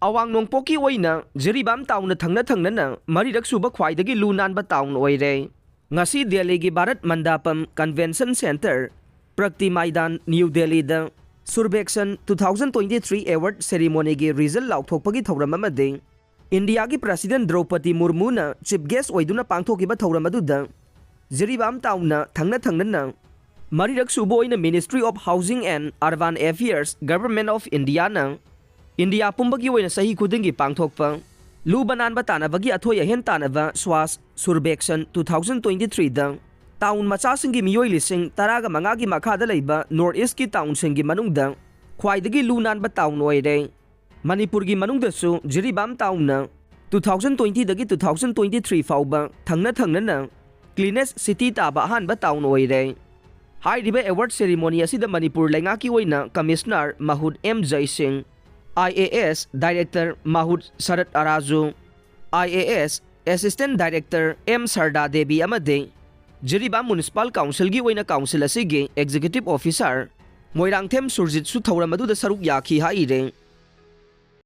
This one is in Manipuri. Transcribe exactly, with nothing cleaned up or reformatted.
ꯑꯋꯥꯡ ꯅꯣꯡꯄꯣꯛꯀꯤ ꯑꯣꯏꯅ ꯖꯤꯔꯤꯕꯥꯝ ꯇꯥꯎꯟꯅ ꯊꯪꯅ ꯊꯪꯅꯅ ꯃꯔꯤꯔꯛ ꯁꯨꯕ ꯈ꯭ꯋꯥꯏꯗꯒꯤ ꯂꯨ ꯅꯥꯟꯕ ꯇꯥꯎꯟ ꯑꯣꯏꯔꯦ꯫ ꯉꯁꯤ ꯗꯦꯜꯂꯤꯒꯤ Bharat Mandapam convention centre, Pragati Maidan, new ꯗꯦꯜꯂꯤꯗ Survekshan two thousand twenty three award ceremonyꯒꯤ ꯔꯤꯖꯜ ꯂꯥꯎꯊꯣꯛꯄꯒꯤ ꯊꯧꯔꯝ ꯑꯃꯗꯤ ꯏꯟꯗꯤꯌꯥꯒꯤ ꯄ꯭ꯔꯁꯤꯗꯦꯟ ꯗ꯭ꯔꯧꯄꯗꯤ ꯃꯨꯔꯃꯨꯅ ꯆꯤꯐ ꯒꯦꯁ ꯑꯣꯏꯗꯨꯅ ꯄꯥꯡꯊꯣꯛꯈꯤꯕ ꯊꯧꯔꯝ ꯑꯗꯨꯗ ꯖꯤꯔꯤꯕꯥꯝ ꯇꯥꯎꯟꯅ ꯊꯪꯅ ꯊꯪꯅꯅ ꯃꯔꯤꯔꯛ ꯁꯨꯕ ꯑꯣꯏꯅ Ministry of Housing and Urban Affairs, Government of Indiaꯅ ꯏꯟꯗꯤꯌꯥ ꯄꯨꯝꯕꯒꯤ ꯑꯣꯏꯅ ꯆꯍꯤ ꯈꯨꯗꯤꯡꯒꯤ ꯄꯥꯡꯊꯣꯛꯄ ꯂꯨꯕ ꯅꯥꯟꯕ ꯇꯥꯟꯅꯕꯒꯤ ꯑꯊꯣꯏ ꯑꯍꯦꯟ ꯇꯥꯟꯅꯕ Swachh Survekshan two thousand twenty threeꯗ ꯇꯥꯎꯟ ꯃꯆꯥꯁꯤꯡꯒꯤ ꯃꯤꯑꯣꯏ ꯂꯤꯁꯤꯡ ꯇꯔꯥꯒ ꯃꯉꯥꯒꯤ ꯃꯈꯥꯗ ꯂꯩꯕ ꯅꯣꯔꯠ ꯏꯁꯀꯤ ꯇꯥꯎꯟꯁꯤꯡꯒꯤ ꯃꯅꯨꯡꯗ ꯈ꯭ꯋꯥꯏꯗꯒꯤ ꯂꯨ ꯅꯥꯟꯕ ꯇꯥꯎꯟ ꯑꯣꯏꯔꯦ꯫ ꯃꯅꯤꯄꯨꯔꯒꯤ ꯃꯅꯨꯡꯗꯁꯨ Jiribam ꯇꯥꯎꯟꯅ two thousand twentyꯗꯒꯤ two thousand twenty three ꯐꯥꯎꯕ ꯊꯪꯅ ꯊꯪꯅꯅ cleanest city ꯇꯥꯕ ꯑꯍꯥꯟꯕ ꯇꯥꯎꯟ ꯑꯣꯏꯔꯦ꯫ ꯍꯥꯏꯔꯤꯕ ꯑꯦꯋꯥꯔꯗ ꯁꯦꯔꯤꯃꯣꯅꯤ ꯑꯁꯤꯗ ꯃꯅꯤꯄꯨꯔ ꯂꯩꯉꯥꯛꯀꯤ ꯑꯣꯏꯅ ꯀꯃꯤꯁꯅꯔ ꯃꯍꯨꯠ M ꯖꯩꯁꯤꯡ, I A S director ꯃꯍꯨꯠ ꯁꯔꯠ ꯑꯔꯥꯖꯨ, I A S assistant director M Sharda Devi ꯑꯃꯗꯤ ꯖꯤꯔꯤꯕꯥꯝ ꯃ꯭ꯌꯨꯅꯤꯁꯤꯄꯥꯜ ꯀꯥꯎꯟꯁꯤꯜꯒꯤ ꯑꯣꯏꯅ ꯀꯥꯎꯟꯁꯤꯜ ꯑꯁꯤꯒꯤ ꯑꯦꯛꯖꯤꯀ꯭ꯌꯨꯇꯤꯚ ꯑꯣꯐꯤꯁꯥꯔ ꯃꯣꯏꯔꯥꯡꯊꯦꯝ ꯁꯨꯔꯖꯤꯠꯁꯨ ꯊꯧꯔꯝ ꯑꯗꯨꯗ ꯁꯔꯨꯛ ꯌꯥꯈꯤ ꯍꯥꯏꯔꯦ꯫